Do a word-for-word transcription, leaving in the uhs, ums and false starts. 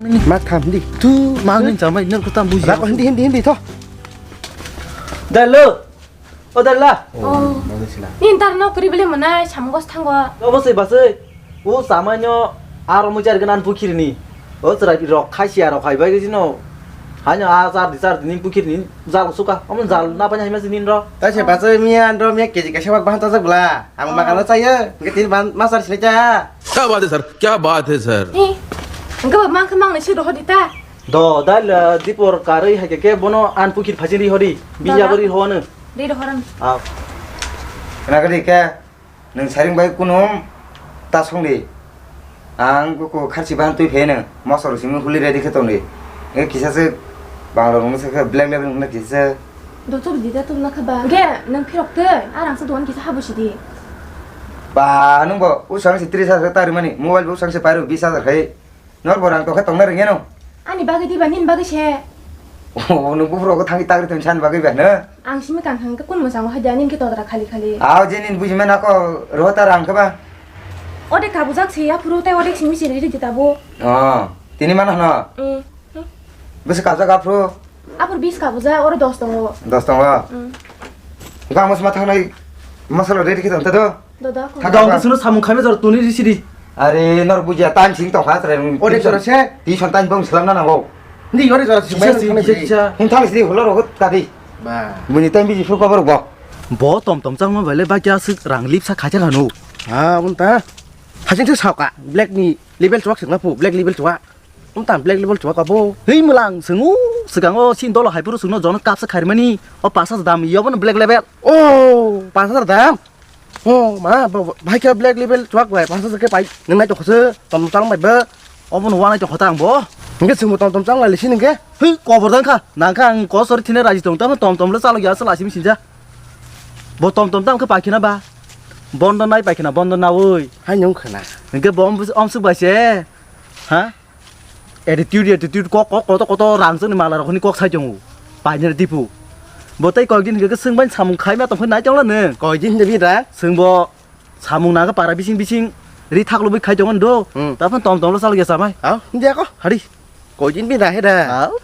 Ma tham di. Tu mang ni chamai nor ko tam buji. Rak hindi hindi hindi tho. Dalo. O dalla. Oh. Ni tar no kri bele mana samgos thango. Obo se basai. O samai no aro mo jar ganan pukhiri ni. O chara rok khaisi aro khai bai jino. Hanyo a jar di jar ni pukhiri ni jal suka. Omo jal na panya hima sinin ro. Ta se basai mi an ro mi keji kaisa bak bahan ta jak bla. Ang ma kala chaya. Nge tin ban ma sar sile cha. क्या बात है सर, क्या बात है sir. Ni, engkau mang khe mang ni si rohor di ta. Do, dal, eh, dipor karwi hai khe bono an pukhir phajin ri hori. Binya bori hono. Ri rohor ang. Ah. Kena kadi ke, nung saring bai kunum ta song di. Ang ko kharchi ban tui phe nung, mosor simi huli ready khe tong di. E kisa se bangla rung se black label huna kisa. Dotor di da tubna kha ba. Ge, nang phirok tei, arang sa duan kisa habu sidi. Ba, nung bo usang si tris hajar tari mani, mobile bo usang si pairu bis hajar khai. Nor bo rang tokha tongna ringya no. Ani bagwi di ba, nin bagwi se. O, nung bufro ko thangi tagri tong san bagwi ba no. Ang simi kang kang kun mo sango hadia nin ki todra khali khali. Aw je nin buji mana ko ro ta rang kha ba. Ode kabujak se ya phuru tei ode simi siri di tabo. Oh, tini mana no. Mm. Bwswk kabjak aphuru? Aphuru bis kabuja, oro dos tongo. Dos tongo? Mm. Bang mas ma thangnai masala ready khe tong ta do? Dodo, ako. Thang Dong ta. Suno samung khaima jor tuni ri siri. Are nor buja tan sing tong kha tre. Ode jora se? Ti son tan bong selam na nango. Ni ode jora se. Kisa si, kisa, kisa. Hung thang siri holo rogot kadi. Ba. Muni tan biji fu kobar go. Bo tom tom chang ma bale ba kya sik rang lip sa khacha kanu. Ha, unta. Hajing se sauka. Black ni label chuak sing na pu, black label chuak. Wng tang black label chuak abo. Hei mwlang, chwng o swkango sin dolo hai phuru chwngno jono kapsa khairmani. O paanch hajar dam, iyo bono black label. O paanch hajar dam? O ma, bo, bo, bhai khe black label chuak bai paanch hajar khe pai. Nwng nai tongkha se, tom chang bai bo. Obono wanai tongkha ta ang bo. Hwnkhe chwngbo tom tom chang lai lisi hwnkhe. Hei, kobor dang kha. Nang kha ang kosori thina raji tong, tamo tom tom le chalo ya, chwla simi sinja. Bo tom tom tamo khe paikhe na ba? Bondo nai paikhe na, bondo naui. Hai nung khana. Hwnkhe bo om, om swk bai se. Ha? Attitude, attitude, kok, kok, koto, koto, rang chwngni mala rokni kok sai tongo. Painani dipu. Bo tei kok din hwnkhe swngbai samung khaima tongkhe nai tongla nwng. Koi din de bira? Swngbo samung naga para bising bising ri thaklo bai khai tongo do. Hmm. Taphano tom tom lo chalo ya chamai. Au, dia ko. Hari. Koi din bira he da? Au.